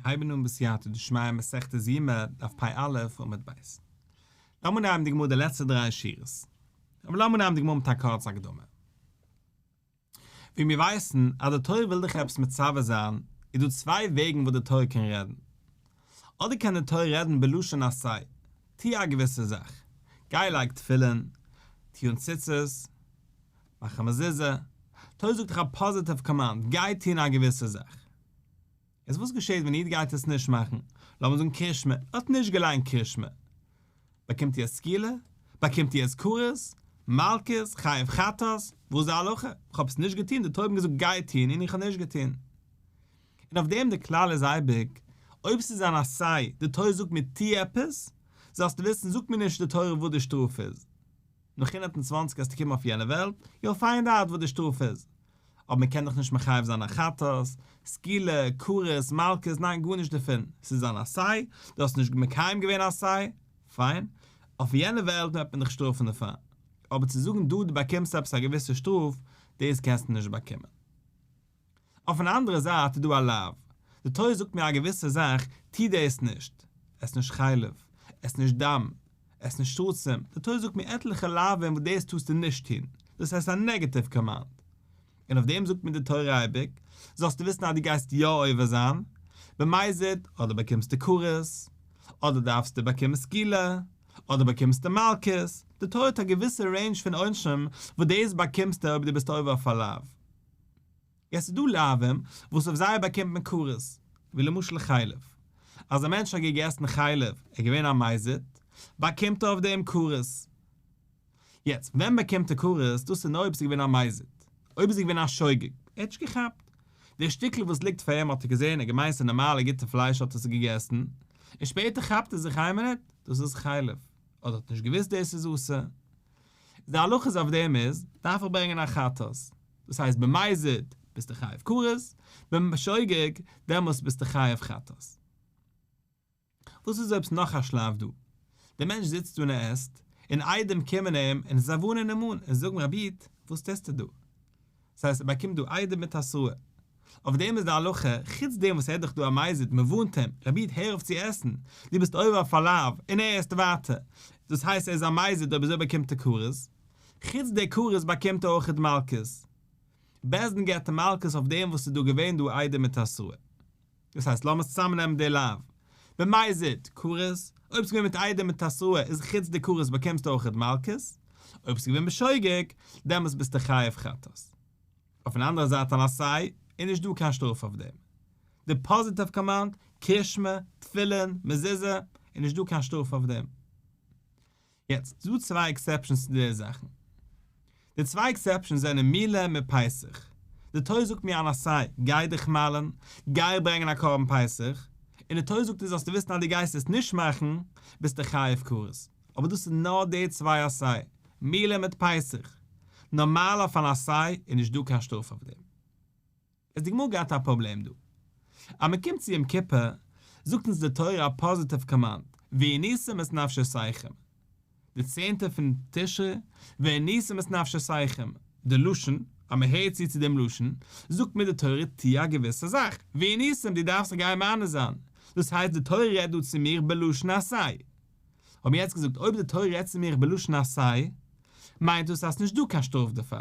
הייבן אן בסייעתא דשמיא מסכת יומא דף פ"א עמוד ב'. לאמיר נעמען די גמרא די לעצטע דריי שורות. אבער לאמיר נעמען די גמרא מיט א קורצע הקדמה. ווי מיר ווייסן אז די תורה וויל דיך עפעס מצווה זיין, איז דא צוויי וועגן וואס די תורה קען רעדן. אדער קען די תורה רעדן בלשון עשה, טו א געוויסע זאך, גיי לייג תפילין, טו אן ציצית, מאך א מזוזה, תורה זאגט דיך א פאזיטיוו קאמאנד, גיי טון א געוויסע זאך. איז וואס געשעט ווען איד גייט עס נישט מאכן? לאמיר זאגן קרישמע, ער האט נישט געליינט קרישמע. באקומט יעצט סקילה? באקומט יעצט כרת? מלקות? חייב חטאת? וואס איז די הלכה? איך האב עס נישט געטון, די תורה האט מיר געזאגט גיי טון און איך האב נישט געטון. און אויף דעם די כלל איז אייביג, אויב ס'איז אן עשה, די תורה זאגט מיר טו עפעס, זאלסטו וויסן זאגט מיר נישט די תורה וואס די שטראף איז. נאך 120 וועסטו קומען אויף יענע וועלט, יו וויל פיינד אוט וואס די שטראף איז. אבער מען קען דאך נישט מחייב זיין א חטאת, סקילה, כרת, מלקות, ניין גארנישט דערפון, ס'איז אן עשה, דו האסט נישט מקיים געווען עשה, פיין, אויף יענע וועלט וועט מען דיך שטראפן דערפאר, אבער צו זאגן דא דו באקומסט עפעס א געוויסע שטראף, דאס קענסטו נישט באקומען. אויפן אנדערע זייט איז דא א לאו, די תורה זאגט מיר א געוויסע זאך, טו דאס נישט, עס נישט חלב, עס נישט דם, עס נישט שרצים, די תורה זאגט מיר עטליכע לאווים וואס דאס טארסטו נישט טון, דאס הייסט א נעגעטיוו קאמאנד, און אויף דעם זאגט מיר די תורה אייביג, זאלסטו וויסן אז דו גייסט יא עובר זיין, במזיד, אדער באקומסטו כרת, אדער דארפסטו באקומען סקילה, אדער באקומסטו מלקות, די תורה האט א געוויסע range פון עונשים וואס דאס באקומסטו אויב דו ביסט עובר אויף א לאו. עס איז דא לאווים וואס אויף זיי באקומט מען כרת, ווי למשל חלב. אז א מענטש האט געגעסן חלב, ער איז געווען א מזיד, באקומט ער אויף דעם כרת. יעצט, ווען באקומט ער כרת? דאס איז נאר אויב עס איז געווען א מזיד. אויב איז ער געווען א שוגג, ער האט נישט געכאפט. די שטיקל וואס ליגט פאר אים האט ער געזען, ער האט געמיינט ס'איז נארמאלע גוטע פלייש האט ער עס געגעסן, און שפעטער כאפט ער זיך איין מינוט, דאס איז חלב. אדער האט נישט געוואוסט דאס איז אסור. די הלכה איז אויף דעם איז, דארף איך ברענגען א חטאת. דאס הייסט במזיד ביסטו חייב כרת, בשוגג דעמאלס ביסטו חייב חטאת. וואס איז אויב ס'נאך א שלב דא? דער מענטש זיצט דא און ער עסט, און עדים קומען אים און זיי ווארענען אים אן און זאגן רבי איד, וואס טוסטו דא? דאס הייסט ער באקומט דא עדים מיט התראה. אויף דעם איז די הלכה, חוץ דעם וואס ער איז דאך דא א מזיד, מען ווארנט אים, רבי איד הער אויף צו עסן, דו ביסט עובר אויף א לאו, און ער עסט ווייטער, דאס הייסט ער איז א מזיד אויב אזוי באקומט ער כרת, חוץ די כרת באקומט ער אויכעט מלקות. בית דין געבט אים מלקות אויף דעם וואס איז דא געווען דא עדים מיט התראה. דאס הייסט לאמיר צוזאמען נעמען די לאו. במזיד, כרת, אויב ס'איז געווען מיט עדים מיט התראה איז חוץ די כרת באקומסטו אויכעט מלקות, אויב ס'איז געווען בשוגג, דעמאלס ביסטו חייב חטאת. אויפן אנדערע זייט אן עשה איז נישט דא קיין שטראף אויף דעם. די פאזיטיוו קאמאנד, קרישמע, תפילין, מזוזה, איז נישט דא קיין שטראף אויף דעם. יעצט, ס'דא צוויי exceptions צו די זאכן. די צוויי exceptions זענען מילה מיט פסח. די תורה זאגט מיר אן עשה, גיי דיך מל'ן, גיי ברענגען א קרבן פסח, און די תורה זאגט דיר זאלסטו וויסן אז דו גייסט עס נישט מאכן, ביסטו חייב כרת. אבער דאס איז נאר די צוויי עשה, מילה מיט פסח. נארמאל אויף אן עשה איז נישט דא קיין שטראף אויף דעם. איז די גמרא געהאט א פראבלעם דא. אז מען קומט צו יום כיפור, זאגט אונז די תורה א פאזיטיוו קאמאנד, ועניתם את נפשותיכם. די צענטע פון תשרי, ועניתם את נפשותיכם. די לשון, אז מען הערט צו צו דעם לשון, זאגט מיר די תורה טו א געוויסע זאך, ועניתם דו דארפסט זיך גיין מענה זיין. דאס הייסט די תורה רעדט דא צו מיר בלשון עשה. האבן מיר יעצט געזאגט אויב די תורה רעדט צו מיר בלשון עשה, מיינט דאס אז ס'נישט דא קיין שטראף דערפאר.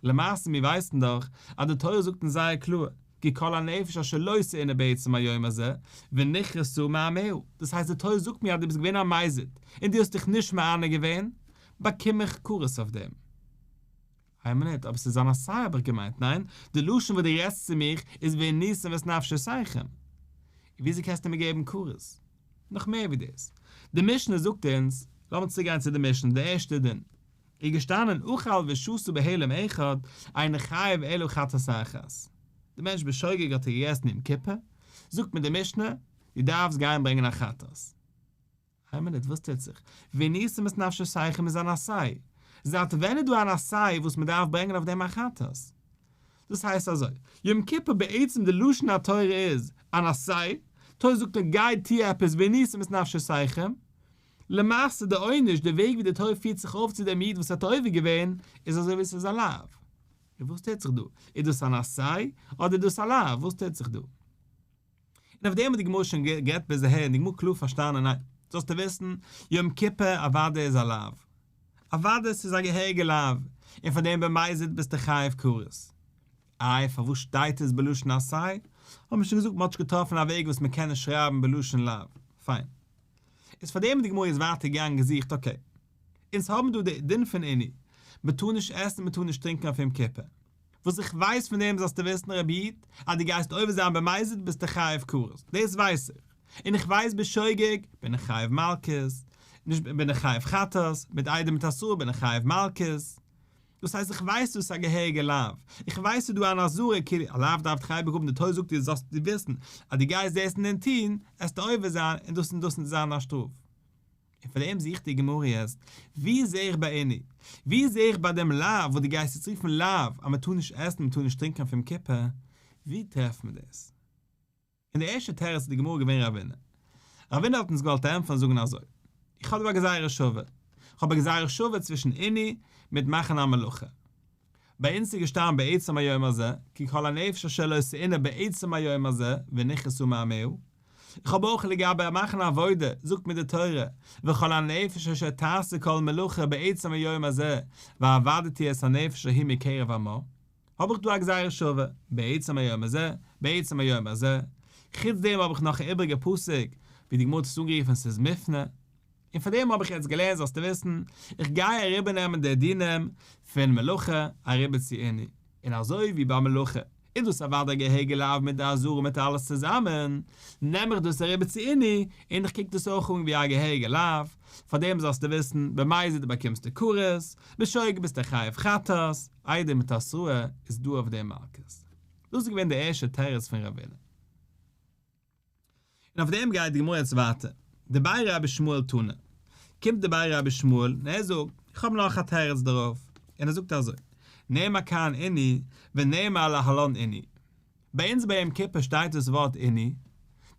למעשה מיר ווייסן דאך אז די תורה זאגט אונז זייער קלאר, כי כל הנפש אשר לא תעונה בעצם היום הזה, ונכרתה מעמיה, דאס הייסט די תורה זאגט מיר אז דו ביסט געווען א מזיד, און דו האסט דיך נישט מענה געווען, באקום איך כרת אויף דעם. איין מינוט, אבער ס'איז אן עשה האב איך געמיינט, ניין? די לשון וואס דו רעדסט צו מיך איז ועניתם את נפשותיכם. און וויאזוי קענסטו מיר געבן כרת? נאך מער ווי דאס, די משנה זאגט אונז, לאמיר צוריק גיין צו די משנה, די ערשטע דין, איז געשטאנען אכל ושתה בהעלם אחד, אינו חייב אלא חטאת אחת. די מענטש בשוגג האט ער געגעסן יום כיפור, זאגט מיר די משנה, דו דארפסט גיין ברענגען א חטאת. איין מינוט, וואס טוט זיך? ועניתם את נפשותיכם איז אן עשה. זייט ווען איז דא אן עשה וואס מען דארף ברענגען אויף דעם א חטאת? דאס הייסט אזוי, יום כיפור בעצם די לשון התורה איז אן עשה, תורה זאגט נאר גיי טו עפעס ועניתם את נפשותיכם, למעשה די עונש, די וועג ווי די תורה פירט זיך אויף צו דעם איד וואס האט עובר געווען, איז אזוי ווי עס איז א לאו. און וואס טוט זיך דא? איז דאס אן עשה אדער איז דאס א לאו? וואס טוט זיך דא? און אויף דעם האט די גמרא שוין גערעדט ביז אהער און די גמרא קלאר פארשטאנען ניין, זאלסטו וויסן, יום כיפור אוודאי איז א לאו. אוודאי ס'איז א געהעריגע לאו, און פאר דעם במזיד ביסטו חייב כרת. איי פארוואס שטייט עס בלשון עשה? האט מען שוין געזאגט מ'האט נישט געטראפן א וועג וואס מ'קען עס שרייבן בלשון לאו. פיין. איז פאר דעם איז די גמרא יעצט ווייטער געגאנגען געזוכט okay. אונז האבן דא די דין פון עינוי, מ'טאר נישט עסן מ'טאר נישט טרינקען אויף יום כיפור. וואס איך ווייס פון דעם זאלסטו וויסן רבי איד, אז דו גייסט עובר זיין במזיד ביסטו חייב כרת, דאס ווייס איך, און איך ווייס בשוגג בין איך חייב מלקות, נישט בין איך חייב חטאת, מיט עדים מיט התראה בין איך חייב מלקות, דאס הייסט איך ווייס דאס איז א געהעריגע לאו, איך ווייס ס'איז דא אן אזהרה כאילו א לאו דארף דיך אייביג האבן די תורה זאגט דיר זאלסטו וויסן אז דו גייסט דאס און דעם טון, עסטו עובר זיין און דאס און דאס וועט זיין א שטראף. און פאר דעם זוכט די גמרא יעצט, ווי זעה איך ביי עינוי? ווי זעה איך ביי דעם לאו וואס דו גייסט יעצט רופן לאו אז מען טאר נישט עסן מען טאר נישט טרינקען אויף יום כיפור, ווי טרעפט מען דאס? און די ערשטע תירוץ איז די גמרא געווען רבינא. רבינא האט אונז געוואלט ענטפערן זאגן אזוי, איך האב דא א גזירה שווה, איך האב א גזירה שווה צווישן עינוי מיט מאכן א מלאכה. ביי אונז איז געשטאנען בעצם היום הזה, כי כל הנפש אשר לא תעונה בעצם היום הזה, ונכרתה מעמיה. איך האב אויך לגבי מאכן עבודה, זאגט מיר די תורה, וכל הנפש אשר תעשה כל מלאכה בעצם היום הזה, והאבדתי את הנפש ההיא מקרב עמה. האב איך דא א גזירה שווה, בעצם היום הזה, בעצם היום הזה. חוץ דעם האב איך נאך א איבריגע פסוק, ווי די גמרא האט עס אנגערופן ס'איז מופנה. און פאר דעם האב איך יעצט געלערנט זאלסטו וויסן, איך גיי אריבערנעמען די דינים פון מלאכה אריבער צו עינוי, און אזוי ווי ביי מלאכה איז דאס אוודאי געהעריגע לאו מיט די אזהרה מיט אלעס צוזאמען, נעם איך דאס אריבער צו עינוי, און איך קוק דאס אויך אן ווי א געהעריגע לאו, פאר דעם זאלסטו וויסן, במזיד באקומסטו כרת, בשוגג ביסטו חייב חטאת, עדים מיט התראה איז דא אויף דעם מלקות. דאס איז געווען די ערשטע תירוץ פון רבינא. און אויף דעם גייט די גמרא יעצט ווייטער, דבי רבי ישמעאל תנא, קומט דבי רבי ישמעאל און ער זאגט, איך האב נאך א תירוץ דערויף, און ער זאגט אזוי, נאמר כאן עינוי ונאמר להלן עינוי, ביי אונז ביי יום כיפור שטייט דאס ווארט עינוי,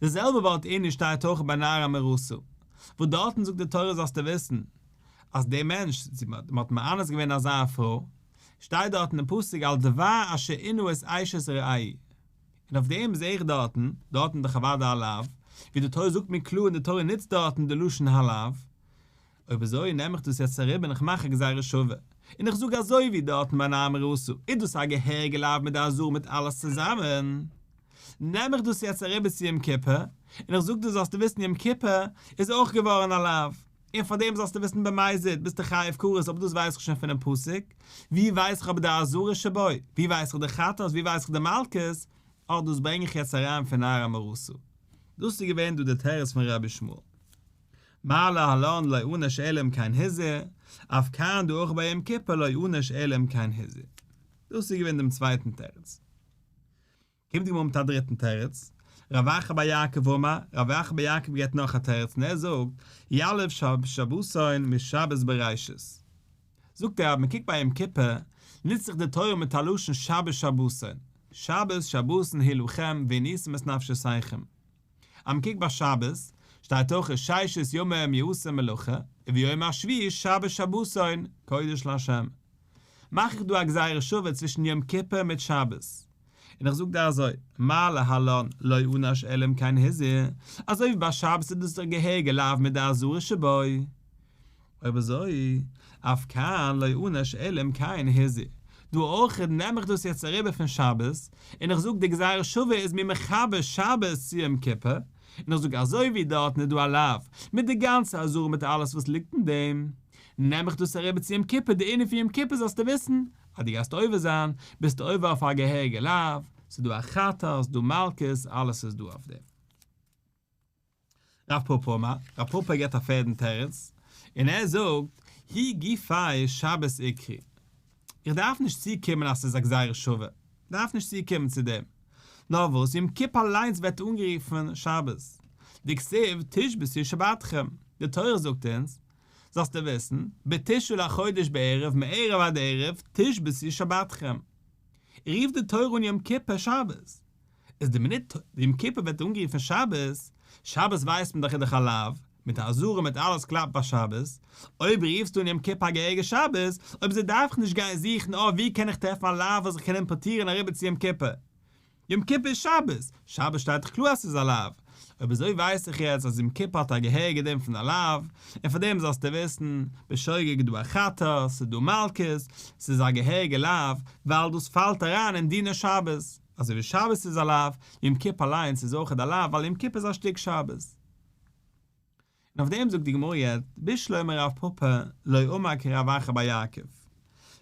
די זעלבע ווארט עינוי שטייט אויך ביי נערה המאורסה, וואס דארטן זאגט די תורה זאלסטו וויסן אז דער מענטש, מען האט מאנס געווען אזא פרוי, שטייט דארטן אין פסוק על דבר אשר ענה את אשת רעהו. און אויף דעם זעה איך דארטן, דארטן דאך אוודאי א לאו, ווי די תורה זאגט מיר קלאר און די תורה נוצט דארטן די לשון הלאו, אויב אזוי נעם איך דאס יעצט אריבער און איך מאך א גזירה שווה, און איך זאג אזוי ווי דארטן ביי נערה המאורסה איז דאס א געהעריגע לאו מיט די אזהרה מיט אלעס צוזאמען, נעם איך דאס יעצט אריבער צו יום כיפור, און איך זאג דיר זאלסטו וויסן יום כיפור איז אויך געווארן א לאו. און פאר דעם זאלסטו וויסן במזיד ביסטו חייב כרת אבער דאס ווייס איך שוין פונעם פסוק, ווי ווייס איך אבער די אזהרה שבו, ווי ווייס איך די חטאת, ווי ווייס איך די מלקות, אט דאס ברענג איך יעצט אריין פון נערה המאורסה. דאס איז געווען דא די תירוץ פון רבי ישמעאל. מה להלן לא ענש אלא אם כן הזהיר, אף כאן דא אויך ביי יום כיפור לא ענש אלא אם כן הזהיר. דאס איז געווען דעם צווייטן תירוץ. קומט די גמרא מיט א דריטן תירוץ, רב אחא בר יעקב אמר, רב אחא בר יעקב געבט נאך א תירוץ און ער זאגט, יליף שבתון משבת בראשית. זאגט ער אז מען קוקט ביי יום כיפור, נוצט זיך די תורה מיט א לשון שבת שבתון, שבת שבתון הוא לכם ועניתם את נפשותיכם. אז מען קוקט ביי שבת, שטייט אויך ששת ימים יעשה מלאכה, וביום השביעי שבת שבתון, קודש לה'. מאך איך דא א גזירה שווה צווישן יום כיפור מיט שבת. און איך זאג דיר אזוי, מה להלן לא ענש אלא אם כן הזהיר, אזוי ווי ביי שבת איז דאס דער געהעריגע לאו מיט די אזהרה שבו. אויב אזוי, אף כאן לא ענש אלא אם כן הזהיר. דא אויך נעם איך דאס יעצט אריבער פון שבת, און איך זאג די גזירה שווה איז מיר מחבר שבת צו יום כיפור, און איך זאג אזוי ווי דארטן איז דא א לאו, מיט די גאנצע אזהרה מיט אלעס וואס ליגט אין דעם, נעם איך דאס אריבער צו יום כיפור, די ענין פון יום כיפור זאלסטו וויסן, אז דו גייסט עובר זיין, ביסטו עובר אויף א געהעריגע לאו, ס'איז דא א חטאת, ס'איז דא מלקות, אלעס איז דא אויף דעם. רב פפא אמר, רב פפא געבט א פערדן תירוץ, און ער זאגט, הוא גופיה שבת איקרי. איך דארף נישט צוקומען אז ס'איז א גזירה שווה, דארף נישט צוקומען צו דעם. נאר וואס, יום כיפור אליינס ווערט אנגערופן שבת. דכתיב תשבתו שבתכם, די תורה זאגט אונז, זאלסטו וויסן, בתשעה לחודש בערב מערב עד ערב תשבתו שבתכם. רופט די תורה אן יום כיפור שבת. איז די מינוט יום כיפור ווערט אנגערופן שבת, שבת ווייסט מען דאך איז דאך א לאו, מיט א אזהרה מיט אלעס קלאפט ביי שבת, אויב רופסטו אן יום כיפור א געהעריגע שבת, אויב אזוי דארף איך נישט גיין זוכן אה ווי קען איך טרעפן א לאו וואס איך קען אימפארטירן אריבער צו יום כיפור. יום כיפור איז שבת, שבת שטייט דאך קלאר אז ס'איז א לאו, אויב אזוי ווייס איך יעצט אז יום כיפור האט א געהעריגע דין פון א לאו, און פאר דעם זאלסטו וויסן, בשוגג איז דא א חטאת, ס'איז דא מלקות, ס'איז א געהעריגע לאו, ווייל דאס פאלט אריין אין דיני שבת, אזוי ווי שבת איז א לאו, יום כיפור אליינס איז אויכעט א לאו ווייל יום כיפור איז א שטיק שבת. און אויף דעם זאגט די גמרא יעצט, בשלמא רב פפא לא אמר כרב אחא בר יעקב.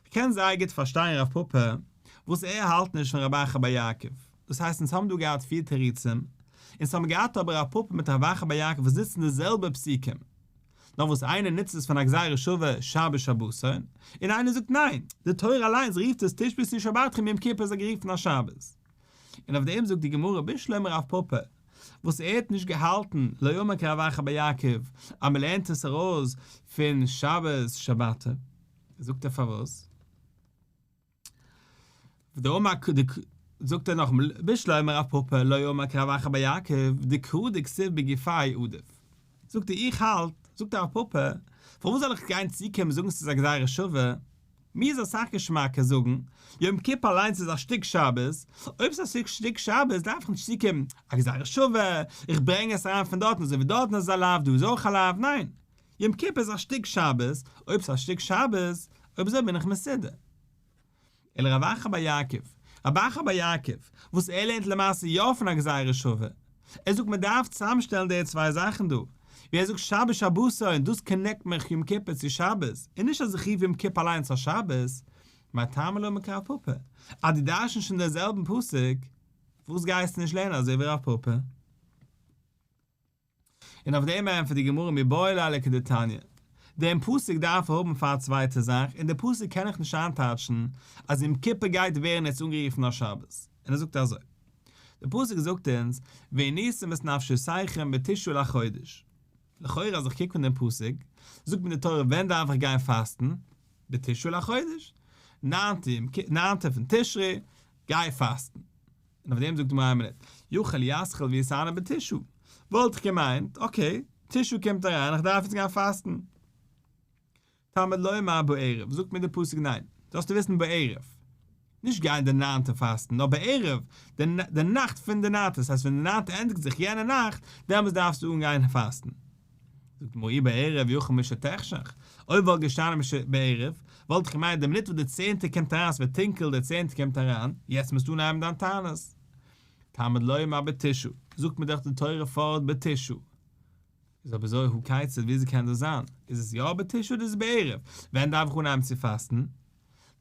כ'קען זייער גוט פארשטיין רב פפא וואס ער האלט נישט פון רב אחא בר יעקב, דאס הייסט אונז האבן דא געהאט פיר תירוצים, אונז האבן געהאט אבער רב פפא מיט רב אחא בר יעקב וואס נוצן די זעלבע פסוקים, נאר וואס איינער נוצט עס פון א גזירה שווה שבת שבתון, און איינער זאגט ניין, די תורה אליינס רופט עס תשבתו שבתכם יום כיפור איז א גערופן א שבת. און אויף דעם זאגט די גמרא בשלמא רב פפא וואס ער האט נישט געהאלטן לא אמר כרב אחא בר יעקב אז מען לערנט עס ארויס פון שבת שבתון, זאגט ער פארוואס? דאמר זאגט ער נאכאמאל בשלמא רב פפא לא אמר כרב אחא בר יעקב דקרא דכתיב בגופיה עדיף, זאגט ער איך האלט, זאגט רב פפא, פארוואס זאל איך גיין צוקומען זאגן ס'איז א גזירה שווה, מיר איז אסאך געשמאקער זאגן, יום כיפור אליינס איז א שטיק שבת, אויב ס'איז א שטיק שבת דארף איך נישט צוקומען א גזירה שווה, איך ברענג עס אריין פון דארטן אזוי ווי דארטן איז א לאו דא איז אויך א לאו, ניין, יום כיפור איז א שטיק שבת, אויב ס'איז א שטיק שבת, אויב אזוי בין איך מסודר. אלא רב אחא בר יעקב, רב אחא בר יעקב, וואס ער לערנט למעשה יא פון א גזירה שווה, ער זאגט מען דארף צוזאמשטעלן די צוויי זאכן דא, ווי ער זאגט שבת שבתון און דאס connect מיך יום כיפור צו שבת, און נישט אז איך רוף יום כיפור אליינס א שבת, מאי טעמא לא אמר כרב פפא, אז דו דרש'נסט שוין דעם זעלבן פסוק, וואס גייסטו נישט לערנען אזוי ווי רב פפא? און אויף דעם ענטפערט די גמרא מיבעי ליה לכדתניא, דעם פסוק דארף ער האבן פאר א צווייטע זאך, און די פסוק קען איך נישט איינטייטשן אז יום כיפור גייט ווערן יעצט אנגערופן א שבת, און ער זאגט אזוי, די פסוק זאגט אונז ועניתם את נפשותיכם בתשעה לחודש, לכאורה אז איך קוק פון דעם פסוק, זאגט מיר די תורה ווען דארף איך גיין פאסטן? בתשעה לחודש, ניינטע פון תשרי, גיי פאסטן. און אויף דעם זאגט די גמרא איין מינוט, יכול יתחיל ויתענה בתשעה, וואלט איך געמיינט, okay, תשעה קומט אריין, איך דארף יעצט גיין פאסטן. תלמוד לומר בערב, זאגט מיר די פסוק ניין, זאלסטו וויסן בערב, נישט גיין די ניינטע פאסטן, נאר בערב, די נאכט פון די ניינטע, דאס הייסט ווען די ניינטע ענדיגט זיך יענע נאכט, דעמאלטס דארפסטו אנגיין פאסטן. זאגט די גמרא אי בערב יכול משתחשך, אויב וואלט געשטאנען בערב, וואלט איך געמיינט די מינוט וואס די צענטע קומט אריין, ס'ווערט טונקל, די צענטע קומט אריין, יעצט מוזטו אנהייבן דיין תענית. תלמוד לומר בתשעה, זאגט מיר דאך די תורה פארט בתשעה. איז אויב אזוי הא כיצד וויאזוי קען דאס זיין? איז עס יא בתשעה אדער איז עס בערב? ווען דארף איך אנהייבן צו פאסטן?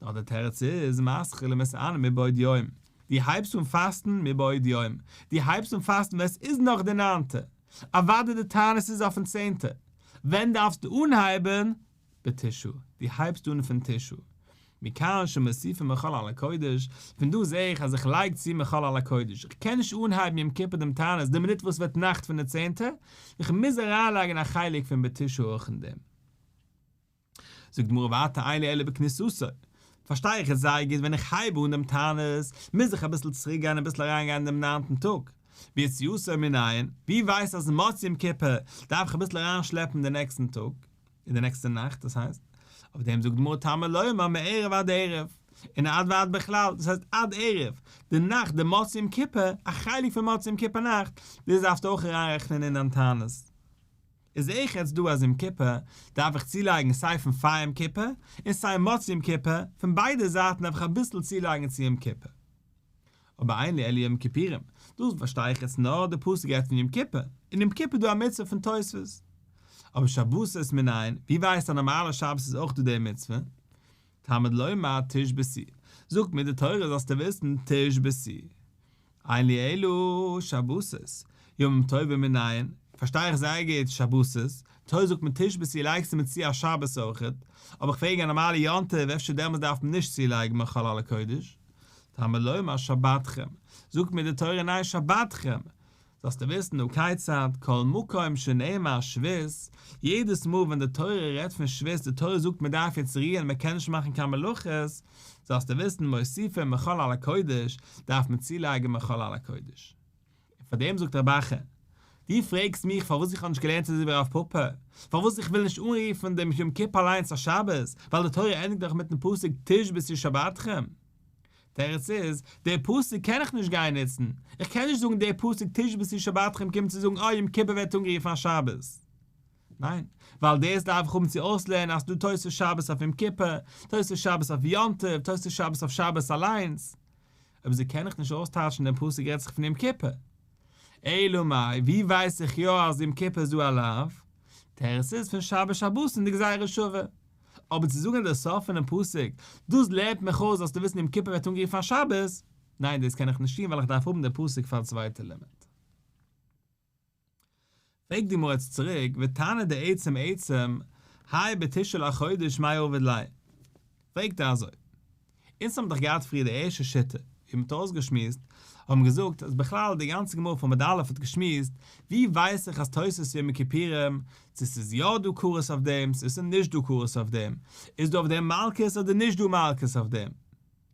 נאר דער תירוץ איז, מתחיל ומתענה מבעוד יום, דו הייבסט אן פאסטן מבעוד יום, דו הייבסט אן פאסטן ווען עס איז נאך די ניינטע, אוודאי די תענית איז אויפן צענטע, ווען דארפסטו אנהייבן? בתשעה, דו הייבסט אן פון תשעה. מכאן שמוסיפין מחול על הקודש, פון דא זעה איך אז איך לייג צו מחול על הקודש, איך קען נישט אנהייבן יום כיפור דעם תענית די מינוט וואס ווערט נאכט פון די צענטע, איך מוז אריינלייגן א חלק פון בתשעה אויך אין דעם. זאגט די גמרא ווייטער אין לי אלא בכניסתו, פארשטיי איך עס זייער גוט ווען איך הייב אן דעם תענית מוז איך אביסל צוריק גיין אביסל אריין גיין אין דעם ניינטן טאג, ביציאתו מנין, ווי ווייסט אז מוצאי יום כיפור דארף איך אביסל אריין שלעפן די נעקסטן טאג, אין די נעקסטע נאכט דאס הייסט, אויף דעם זאגט די גמרא תלמוד לומר מערב עד ערב, און עד ועד בכלל, דאס הייסט עד ערב, די נאכט די מוצאי יום כיפור, א חלק פון מוצאי יום כיפור נאכט, דאס דארפסטו אויך אריינרעכענען אין דיין תענית. איז זעה איך יעצט דא אז יום כיפור דארף איך צולייגן סיי פון פאר יום כיפור און סיי מוצאי יום כיפור, פון ביידע זייטן דארף איך אביסל צולייגן צו יום כיפור. אבער אין לי אלא יום כיפורים, דאס פארשטיי איך יעצט נאר די פסוק רעדט פון יום כיפור, און יום כיפור איז דא א מצוה פון תוספות. אבער שבתות מנין, ווי ווייסט א נארמאלע שבת איז אויך דא די מצוה? תלמוד לומר תשבתו, זאגט מיר די תורה זאלסטו וויסן תשבתו. אין לי אלא שבתות, ימים טובים מנין, פארשטיי איך זייער גוט שבתות, תורה זאגט מיר תשבתו לייגסטו מיר צו א שבת אויכעט, אבער איך פרעג א נארמאלע יום טוב אפשר דעמאלס דארף מען נישט צולייגן מחול על הקודש, תלמוד לומר שבתכם, זאגט מיר די תורה ניין שבתכם, זאלסטו וויסן הא כיצד, כל מקום שנאמר שבות, יעדעס מאל ווען די תורה רעדט פון שבות, די תורה זאגט מען דארף יעצט רוען מען קען נישט מאכן קיין מלאכות, זאלסטו וויסן מוסיפין מחול על הקודש, דארף מען צולייגן מחול על הקודש. און פאר דעם זאגט רב אחא, דו פרעגסט מיך פארוואס איך האב נישט געלערנט אזוי ווי רב פפא, פארוואס איך וויל נישט אנרופן דעם יום כיפור אליינס א שבת, ווייל די תורה ענדיגט דאך מיטן פסוק תשבתו שבתכם. תירוץ איז, דער פסוק קען איך נישט גיין נוצן, איך קען נישט זאגן דער פסוק תשבתו שבתכם קומט צו זאגן אה יום כיפור ווערט אנגערופן א שבת. ניין, ווייל דאס דארף איך האבן צו אויסלערנען אז ס'דא תוספות שבת אויף יום כיפור, תוספות שבת אויף יום טוב, תוספות שבת אויף שבת אליינס. אויב אזוי קען איך נישט אויסטייטשן דעם פסוק רעדט זיך פון יום כיפור. אלא מאי, ווי ווייס איך יא אז יום כיפור איז דא א לאו? תירוץ איז פון שבת שבתון די גזירה שווה. אבער צו זאגן אז דער סוף פונעם פסוק, דאס לערנט מיך אויס זאלסטו וויסן יום כיפור ווערט אנגערופן א שבת, ניין דאס קען איך נישט טון ווייל איך דארף האבן דער פסוק פאר א צווייטע לימוד. פרעגט די גמרא יעצט צוריק, ותנא דעצם עצם, האי בתשעה לחודש מאי עביד ליה? פרעגט ער אזוי, אונז האבן דאך געהאט פריער די ערשטע שיטה, ווי מ'האט אויסגעשמועסט, האבן מיר געזאגט אז בכלל די גאנצע גמרא פון עמוד א' האט געשמועסט, ווי ווייס איך אז תוספת יום הכיפורים, צו ס'איז יא דא כרת אויף דעם, צו ס'איז נישט דא כרת אויף דעם, איז דא אויף דעם מלקות אדער נישט דא מלקות אויף דעם?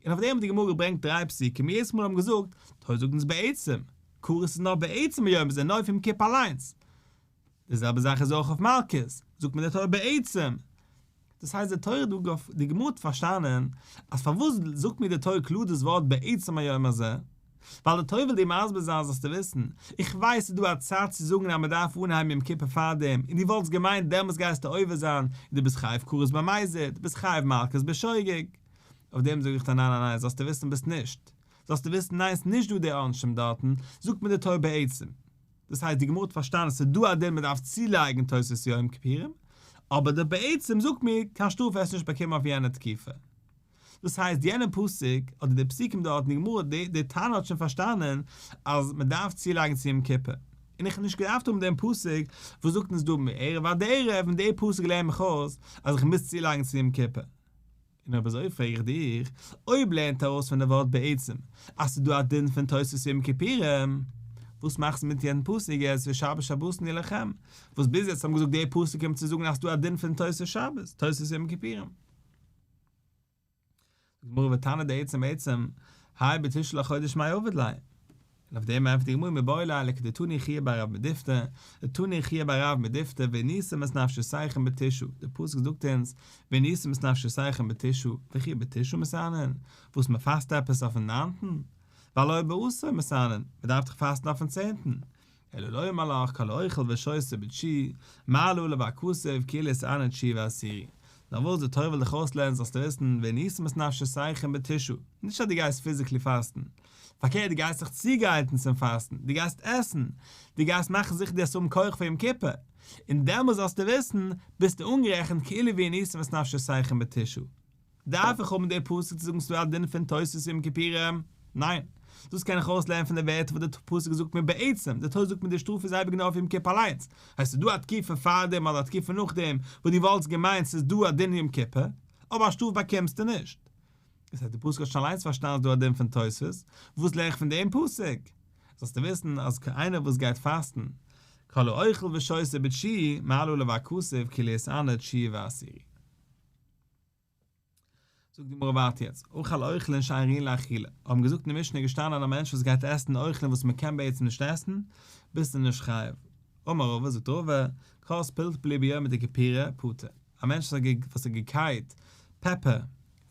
און אויף דעם האט די גמרא געברענגט דריי פסוקים, יעדעס מאל האבן געזאגט, תורה זאגט אונז בעצם, כרת איז נאר בעצם היום הזה, נאר אויף יום כיפור אליינס. די זעלבע זאך איז אויך אויף מלקות, זאגט מיר די תורה בעצם. דאס הייסט די תורה דא, די גמרא האט פארשטאנען אז פארוואס זאגט מיר די תורה קלאר דאס ווארט בעצם היום הזה, ווייל די תורה וויל דיר מסביר זיין זאלסטו וויסן, איך ווייס ס'איז דא א צד צו זאגן אז מ'דארף אנהייבן יום כיפור פארדעם, און דו וואלטסט געמיינט דעמאלטס גייסטו עובר זיין, און דו ביסט חייב כרת במזיד, ביסט חייב מלקות בשוגג. אויף דעם זאג איך דיר ניין ניין ניין זאלסטו וויסן ביסט נישט, זאלסטו וויסן ניין ס'נישט דא די עונשים דארטן, זאגט מיר די תורה בעצם. דאס הייסט די גמרא האט פארשטאנען אז ס'איז דא א דין מ'דארף צולייגן תוספות יום כיפורים, אבער די בעצם זאגט מיר קיין שטראף וועסטו נישט באקומען אויף יענע תקופה. דאס הייסט יענע פסוק אדער די פסוקים דארט אין די גמרא די די תנא האט שוין פארשטאנען אז מ'דארף צולייגן צו יום כיפור, און איך האב נישט געדארפט האבן דעם פסוק וואס זאגט אונז דא מערב עד ערב און די פסוק לערנט מיך אויס אז איך מוז צולייגן צו יום כיפור. און אויב אזוי פרעג איך דיך, אויב לערנט ארויס פון די ווארט בעצם אז ס'איז דא א דין פון תוספות יום כיפורים, וואס מאכסטו מיט יענעם פסוק יעצט ושבת שבתון היא לכם, וואס ביז יעצט האבן געזאגט די פסוק קומט צו זאגן אז ס'איז דא א דין פון תוספות שבת, תוספות יום כיפורים. זאגט די גמרא ותנא דעצם עצם, האי בתשעה לחודש מאי עביד ליה. און אויף דעם ענטפערט די גמרא מיבעי ליה לכדתני חייא בר רב מדיפתי, דתני חייא בר רב מדיפתי ועניתם את נפשותיכם בתשעה, דער פסוק זאגט אונז ועניתם את נפשותיכם בתשעה, וכי בתשעה מתענין, וואס מען פאסט עפעס אויפן ניינטן? והלא בעשור מתענין, מען דארף דאך פאסטן אויפן צענטן, אלא לומר לך כל האוכל ושותה בתשיעי, מעלה עליו הכתוב כאילו התענה תשיעי ועשירי. נאר וואס די תורה וויל דיך אויסלערנען זאלסטו וויסן ועניתם את נפשותיכם בתשעה, נישט אז דו גייסט physically פאסטן, פארקערט דו גייסט זיך צוגרייטן צום פאסטן, דו גייסט עסן, דו גייסט מאכן זיכער דו וועסט האבן כח פאר יום כיפור, און דעמאלס זאלסטו וויסן, ביסטו אנגערעכנט כאילו ועניתם את נפשותיכם בתשעה. דארף איך האבן די פסוק צו זאגן ס'דא א דין פון תוספות יום כיפורים? ניין. דאס קען איך אויסלערנען פון די ווערטער וואס די פסוק זאגט מיר בעצם, די תורה זאגט מיר די שטראף איז אייביג נאר אויף יום כיפור אליינס. הייסט ס'איז דא א תקופה פארדעם אדער א תקופה נאכדעם וואס דו וואלטסט געמיינט ס'איז דא א דין יום כיפור, אבער א שטראף באקומסטו נישט. דאס הייסט די פסוק האט שוין אליינס פארשטאנען אז ס'דא א דין פון תוספות, וואס לערן איך פון דעם פסוק? זאלסטו וויסן אז איינער וואס גייט פאסטן כל האוכל ושותה בתשיעי מעלה עליו הכתוב כאילו התענה תשיעי ועשירי. זאגט די גמרא ווייטער יעצט, אכל אוכלין שאין ראויין לאכילה, האבן געזאגט אין די משנה איז געשטאנען א מענטש וואס גייט עסן אוכלין וואס מען קען בעצם נישט עסן, ביסטו נישט חייב. אמר רבא, זאגט רבא, כוס פלפלא ביומא דכיפורי, פטור. א מענטש וואס האט געקייט פעפער,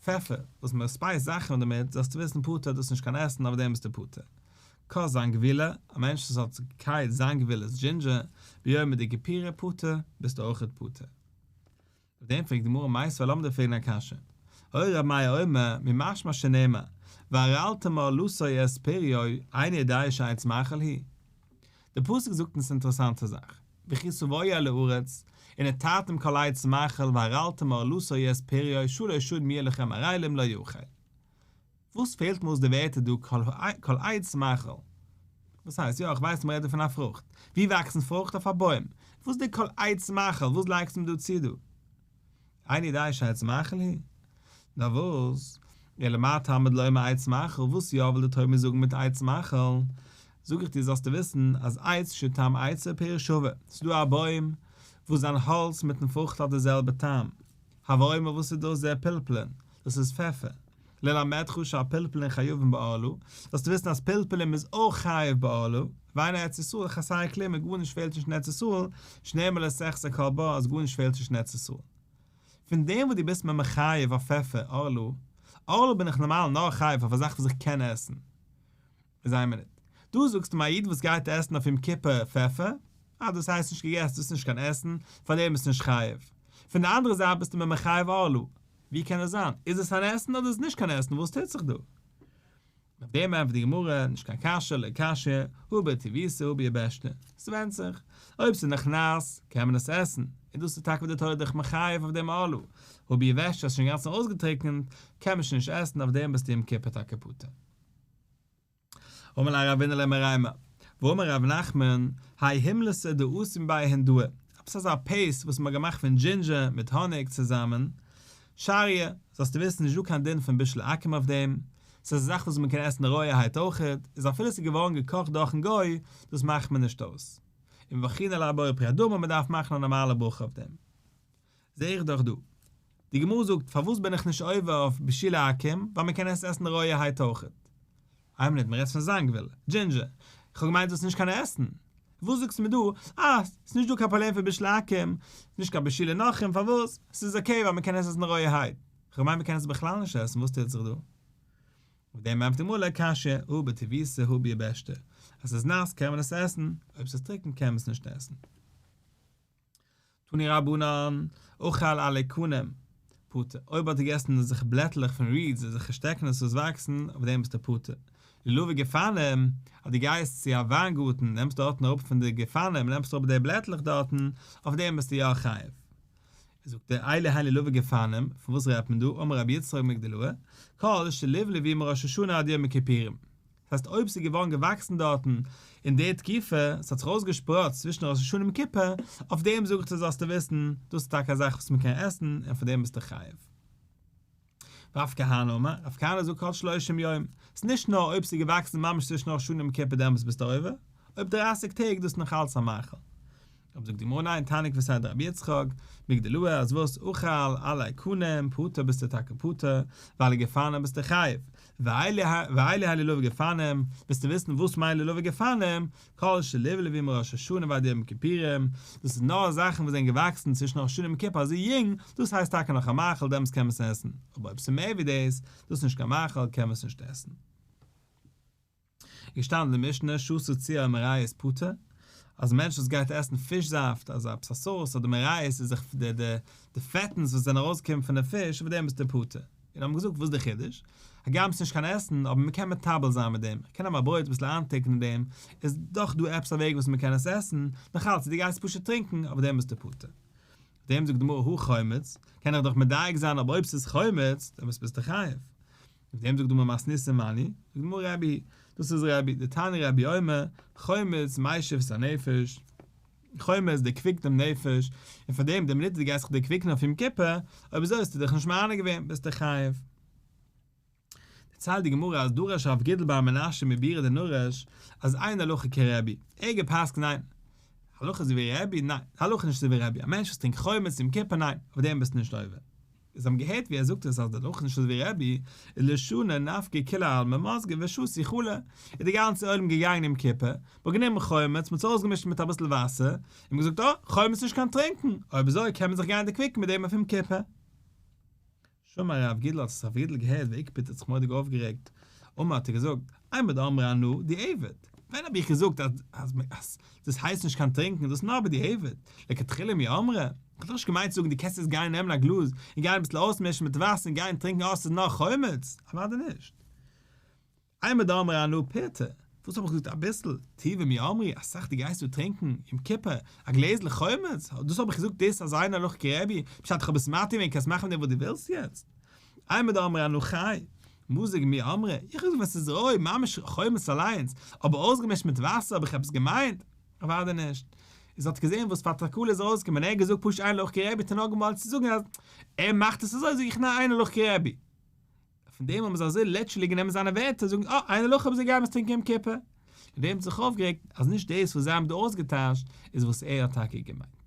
פעפער, וואס מען spiced זאכן דערמיט, זאלסטו וויסן פטור, דאס איז נישט קיין עסן, אויף דעם ביסטו פטור. כוס זנגבילא, א מענטש וואס האט געקייט זנגביל איז ginger, ביומא דכיפורי, פטור, ביסטו אויכעט פטור. אויף דעם פרעגט די גמרא מיתיבי לאמיר דיר פרעגן א קשיא, היה ר' מאיר אומר ממשמע שנאמר וערלתם ערלתו את פריו איני יודע שעץ מאכל הוא. די פסוק זאגט אונז אינטערעסאנטע זאך, וכי תבואו אל הארץ ונטעתם כל עץ מאכל וערלתם ערלתו את פריו שלש שנים יהיה לכם ערלים לא יאכל. וואס פעלט מיר אויס די ווערטער דא כל עץ מאכל? וואס הייסט? יא איך ווייס מ'רעדט דא פון א פרוכט. ווי וואקסן פרוכט? אויף א בוים. וואס די כל עץ מאכל? וואס לייגסטו מיר דא צו דא? איני יודע שעץ מאכל הוא? נאר וואס? אלא מה תלמוד לומר עץ מאכל, וואס יא וויל די תורה מיר זאגן מיט עץ מאכל? זאג איך דיר זאלסטו וויסן אז עץ שטעם עצו ופריו שווה, ס'איז דא א בוים וואס זיין האלץ מיטן פרוכט האט די זעלבע טעם, הוי אומר וואס איז דאס זה פלפלין? דאס איז פעפער. ללמדך שהפלפלין חייבין בערלה, זאלסטו וויסן אז פלפלים איז אויך חייב בערלה, ואין ארץ ישראל חסרה כלום און גארנישט פעלט נישט אין ארץ ישראל, שנאמר לא תחסר כל בה אז גארנישט פעלט נישט אין ארץ ישראל. פון דעם וואס דו ביסט מיר מחייב אויף פעפער ערלה, ערלה בין איך נארמאל נאר חייב אויף א זאך וואס איך קען עסן. איז איין מינוט. דא זאגסטו מיר א איד וואס גייט עסן אויף יום כיפור פעפער, אה דאס הייסט נישט געגעסן דאס איז נישט קיין עסן, פאר דעם ביסטו נישט חייב. פון די אנדערע זייט ביסטו מיר מחייב ערלה. ווי קען עס זיין? איז עס אן עסן אדער איז עס נישט קיין עסן? וואס טוט זיך דא? אויף דעם ענטפערט די גמרא, נישט קיין קשיא, לא קשיא, הא ברטיבתא הא ביבשתא, ס'ווענדט זיך, אויב ס'איז נאך נאס, קען מען עס עסן, און דאס איז טאקע וואס די תורה איז דיך מחייב אויף דעם ערלה, הא ביבשתא אז ס'איז שוין אינגאנצן אויסגעטריקנט, קען מען שוין נישט עסן, אויף דעם ביסטו יום כיפור טאקע פטור. אמר ליה רבינא למרימר, והאמר רב נחמן, האי המלתא דאתו ביה הינדאי, עפעס אזא paste וואס מ'האט געמאכט פון דזשינדזשער מיט האניג צוזאמען, שריא, זאלסטו וויסן נישט דא קיין דין פון בישול עכו"ם אויף דעם, ס'איז א זאך וואס מ'קען עסן רויערהייט אויכעט, איז אפילו ס'איז געווארן געקאכט דורכן גוי, דאס מאכט מען נישט אויס. ומברכינן עליה בורא פרי האדמה מ'דארף מאכן א נארמאלע ברכה אויף דעם. זע איך דאך דא. די גמרא זאגט פארוואס בין איך נישט עובר אויף בישולי עכו"ם ווייל מ'קען עס עסן רויערהייט אויכעט. איין מינוט מ'רעדט פון זאנגוויל, דזשינדזשער, איך האב געמיינט דאס איז נישט קיין עסן. וואס זאגסטו מיר דא? אה, ס'איז נישט דא קיין פראבלעם פון בישול עכו"ם, נישט קיין בישולי נכרים, פארוואס? ס'איז okay ווייל מ'קען עס עסן רויערהייט. איך האב געמיינט מ'קען עס בכלל נישט עסן, וואס טוט זיך דא? אויף דעם ענטפערט די גמרא לא קשיא, הא ברטיבתא הא ביבשתא, אז ס'איז נאס קען מען עס עסן, אויב ס'איז טרוקן קען מען עס נישט עסן. תנו רבנן, אכל עלי קנים, פטור, אויב האט ער געגעסן אזעלכע בלעטלעך פון reeds, אזעלכע שטעקענעס וואס וואקסן, אויף דעם ביסטו פטור. לולבי גפנים, אז דו גייסט צו א וויינגארטן, נעמסט דארטן אראפ פון די גפנים, נעמסט אראפ די בלעטלעך דארטן, אויף דעם ביסטו יא חייב. זאגט ער, אלו הן לולבי גפנים, פון וואס רעדט מען דא, אמר רבי יצחק מגדלאה, כל שלבלבו מראש השנה עד יום הכיפורים. דאס הייסט אויב ס'איז געווארן געוואקסן דארטן אין די תקופה, ס'האט זיך אויסגעשפראצט צווישן ראש השנה און יום כיפור, אויף דעם זאג איך דיר זאלסטו וויסן, דאס איז טאקע א זאך וואס מ'קען עסן און פון דעם ביסטו חייב. רב כהנא אמר, רב כהנא זאגט כל שלושים יום, ס'איז נישט נאר אויב ס'איז געוואקסן ממש צווישן ראש השנה און יום כיפור דעמאלטס ביסטו עובר, אויב דרייסיג טעג דאס איז נאך אלץ א מאכל. אבער זאגט די גמרא ניין תניא כוותיה דרבי יצחק, מגדלאה אז וואס אכל עלי קנים פטור ביסטו טאקע פטור, ועלי גפנים ביסטו חייב, ואלו הן לולבי גפנים, ווילסטו וויסן וואס מיינט לולבי גפנים, כל שלבלבו מראש השנה ועד יום הכיפורים, דאס איז נאר זאכן וואס זענען געוואקסן צווישן ראש השנה און יום כיפור אזוי יונג, דאס הייסט טאקע נאך א מאכל דעמאלטס קען מען עס עסן, אבער אויב ס'איז מער ווי דאס, דאס איז נישט קיין מאכל קען מען עס נישט עסן. געשטאנען אין די משנה שתה ציר או מראות פטור, אז א מענטש וואס גייט עסן פיש זאפט, אזא עפעס א sauce אדער מראות איז זיך די די די פעטנס וואס זענען ארויסגעקומען פון די פיש אויף דעם ביסטו פטור. און האבן געזאגט וואס איז די חידוש? הגם ס'נישט קיין עסן אבער מ'קען מטבל זיין מיט דעם, כ'קען נעמען א ברויט אביסל איינטונקען אין דעם, איז דאך דא עפעס א וועג וואס מ'קען עס עסן, נאכאלץ דו גייסט פשוט טרינקען אויף דעם ביסטו פטור. אויף דעם זאגט די גמרא הא חומץ, קען איך דאך מדייק זיין אבער אויב ס'איז חומץ דעמאלטס ביסטו חייב. אויף דעם זאגט די גמרא מתניתין מני, זאגט די גמרא רבי, דאס איז רבי, דתני רבי אומר, חומץ משיב את הנפש, חומץ דערקוויקט דעם נפש, און פאר דעם די מינוט דו גייסט זיך דערקוויקן אויף יום כיפור, אויב אזוי האסטו דיך נישט מענה געווען, ביסטו חייב. דערציילט די גמרא אז דרש רב גידל בר מנשה מבירא דנרש אז אין הלכה כרבי, ער האט גע'פסק'נט ניין, הלכה אזוי ווי רבי? ניין, הלכה נישט אזוי ווי רבי, א מענטש וואס טרינקט חומץ יום כיפור ניין, אויף דעם ביסטו נישט עובר. זיי האבן געהערט ווי ער זאגט עס אז די הלכה נישט אזוי ווי רבי, איז לשנה נפקא כולי עלמא מזגא ושתו חלא, איז די גאנצע עולם געגאנגען יום כיפור, מ'האט גענומען חומץ, מ'האט עס אויסגעמישט מיט אביסל וואסער, און מ'האט געזאגט אה, חומץ איז נישט קיין טרינקען, אויב אזוי קען מען זיך גיין דערקוויקן מיט דעם אויף יום כיפור. שמע רב גידל האט עס רב גידל געהערט ואיקפד האט זיך מורא'דיג אויפגערעגט, אמר האט ער געזאגט, אימר דאמרי אנא דיעבד, ווען האב איך געזאגט אז אז דאס הייסט נישט קיין טרינקען, דאס איז נאר בדיעבד, לכתחילה מי אמרי, איך האב דאך נישט געמיינט צו זאגן דו קענסט יעצט גיין נעמען א גלאז און גיין אביסל אויסמישן מיט וואסער און גיין טרינקען אה ס'איז נאר חומץ, אוודאי נישט. אימר דאמרי אנא פירתא, וואס האב איך געזאגט אביסל, טובא מי אמרי, אסאך דו גייסט דא טרינקען יום כיפור א גלעזל חומץ, דאס האב איך געזאגט דאס אז אין הלכה כרבי, פשט איך האב עס מתיר געווען קענסט מאכן מיט דעם וואס דו ווילסט יעצט. אימר דאמרי אנא חי, מזוג מי אמרי, איך האב געזאגט ווען ס'איז רוי, ממש חומץ אליינס, אבער אויסגעמישט מיט וואסער האב איך עפעס געמיינט? אוודאי נישט. איז האט געזען וואס פאר תקלה איז ארויסגעקומען, ער האט געזאגט פשוט אין הלכה כרבי האט ער נאר געוואלט צו זאגן אז ער מאכט עס אזוי זאג איך ניין אין הלכה כרבי. פון דעם האבן זיי אזוי literally גענומען זיינע ווערטער זאגן אה אין הלכה אבער זיי גייען עס טרינקען יום כיפור. און דעם האט זיך אויפגערעגט אז נישט דאס וואס זיי האבן דא אויסגעטייטשט איז וואס ער האט טאקע געמיינט.